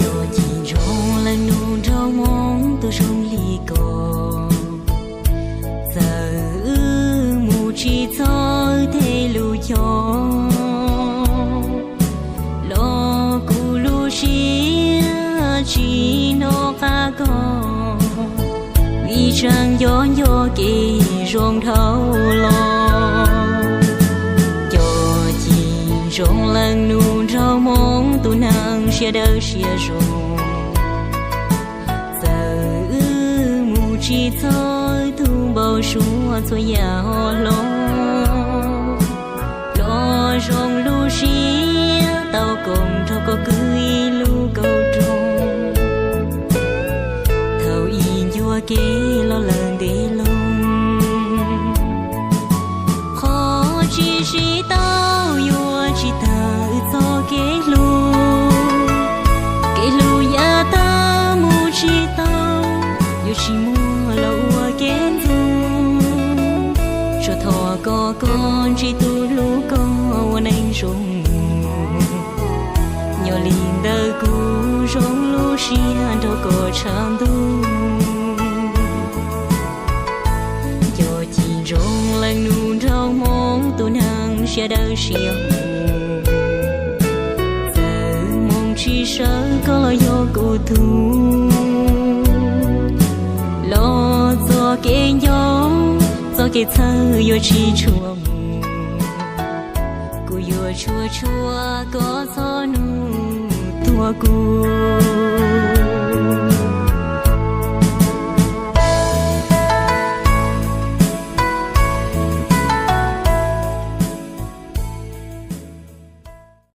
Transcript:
Cov cim ntsoov leej nus nraug hmoob tus zoo li ko, txawm wb mus tsis txog tej lub cog los kuv lub siab tsis hnov qab koj, vim tseem nco nco kev zoo dhau los. Cov cim ntsoov leej nus nraug hmoob tus neeg siab dawb siab zoo, txawm wb mus tsis txog tus npau suav txhua yam ho hlob, los zoo lub siab tau koom nrog koj kwv ib lub kauj roog. Thaum ub ncua kev los lawm ntev loo, qhov tsis sib tau yuav tsis tawm txoj kev hlub. Kev hlub yav tag mus tsis tau, yuav tsis muaj los ua kev ntxub. Tsuas thov koj, koj ntsib tus hlub koj ua neej zoo mus. Nyob li ntawm kuv zoo lub siab nrog koj tshav ntuj. Cov cim ntsoov leej nus nraug hmoob tus neeg siab dawb siab huv, txawm moo tsis sawv koj los yog kuv tug, los txoj kev nco, txoj kev txhawj yuav tsis tshua mus. Kuv yuav tshua tshua koj txhob nug tuag kuv.